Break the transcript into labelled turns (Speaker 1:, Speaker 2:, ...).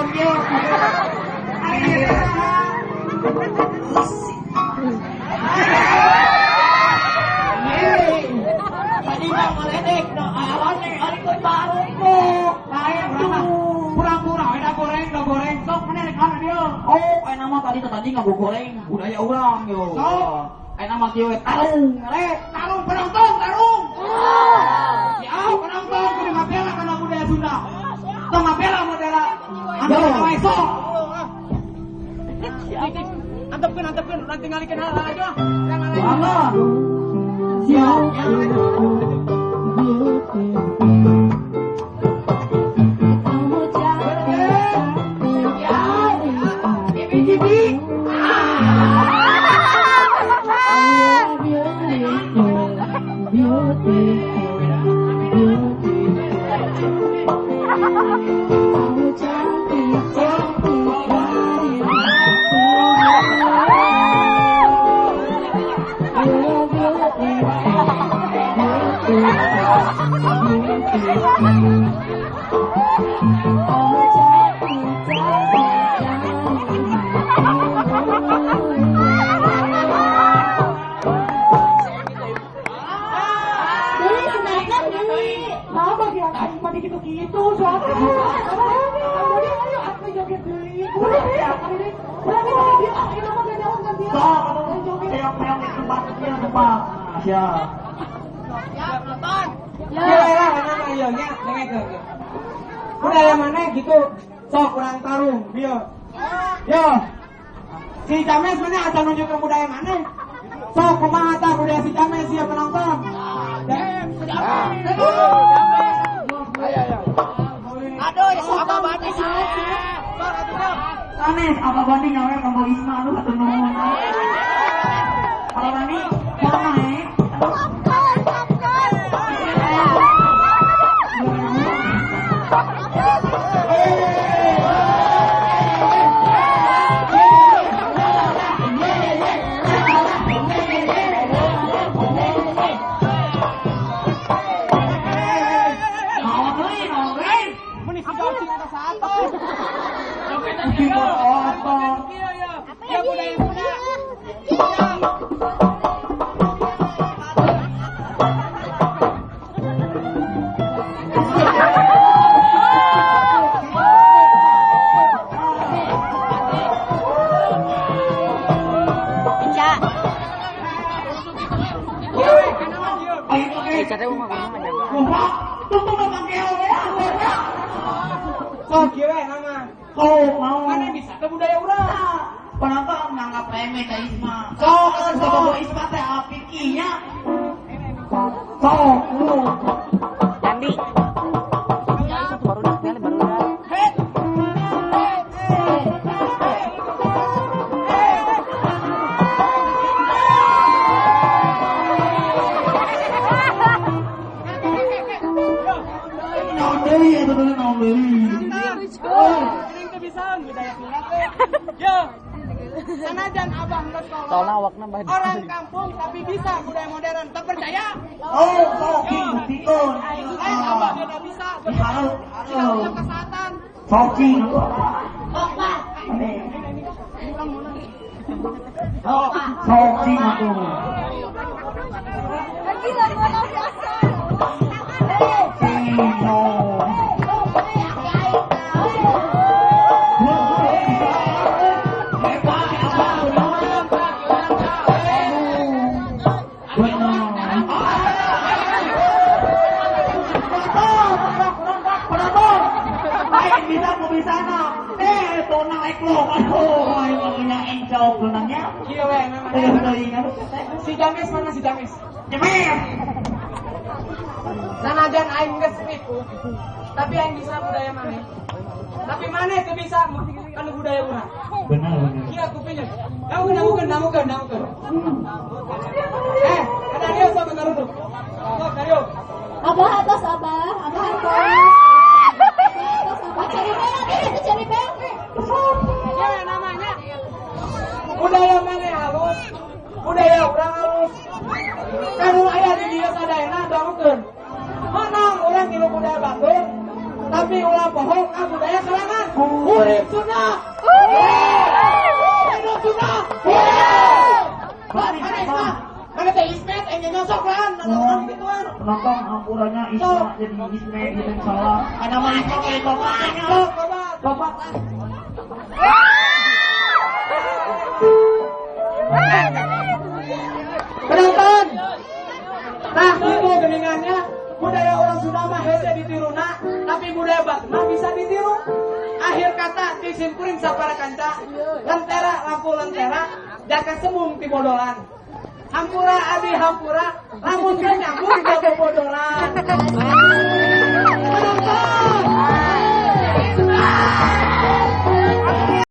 Speaker 1: penonton yo. Ayo saha? Tadi mah meledek no awane ari koy tarung ko. Lain tuh. Pura-pura we da goreng sok mana rek kana dia. Oh, aya mah tadi tadi ngagoreng budaya urang yo. Sok, aya mah kieu tarung, rek tarung penonton tarung. Ya, penonton kudu ngabela kana budaya Sunda. Tong ngabela budaya anu wae sok. Antepkeun nanti ngalikeun hal aja. Jangan. Siap.
Speaker 2: Budaya mana gitu sok kurang tarung dia. Yo. Si James mana asal nunjukkan budaya mana? Sok kumaha tah budaya si James ya penonton.
Speaker 3: Aduh, apa banding?
Speaker 1: Sanes apa banding nyawe kanggo Isma aduh hatur nuhun. Apa banding? Mana eh?
Speaker 2: Sanajan abang orang kampung tapi bisa budaya modern, terpercaya?
Speaker 1: Oh, buktikan.
Speaker 2: Lain abang dia tidak bisa. Tidak punya kesehatan.
Speaker 1: Soki. Soki itu.
Speaker 4: Gila, gua biasa.
Speaker 2: Si James mana si James? James. Sanajan aing geus nipu, tapi aing bisa budaya maneh. Tapi maneh teu bisa anu budaya urang.
Speaker 1: Benar benar.
Speaker 2: Kieu kupingnya. Dangukeun dangukeun. Ada dia sok ngaruduk. Sok dario.
Speaker 4: Abah atas abah, abah atas. Abah cari bel, itu cari bel.
Speaker 2: Ya namanya. Budaya maneh halus, budaya urang halus. Kanu aya di dieu sadayana dangukeun. Menang urang ngilu budaya batur, tapi ulah bohong ka budaya sorangan. Urip Sunda. Urip. Hidup Sunda. Urip. Mana teh Ismet yang nyosok kan, orang gituan.
Speaker 1: Penonton hampuranya Isma jadi Ismet gitu yang salah.
Speaker 3: Ada mana kayak bapaknya?
Speaker 2: Sok, bapak. Penonton. Nah, itu geningannya budaya orang Sunda mah hese ditiruna, tapi budaya batur mah bisa ditiru. Akhir kata disimpurin sapara kanca, lentera lampu lentera, jaka semung ti bodolan. Hampura abi hampura, lamun teu nyambung ka bobodolan.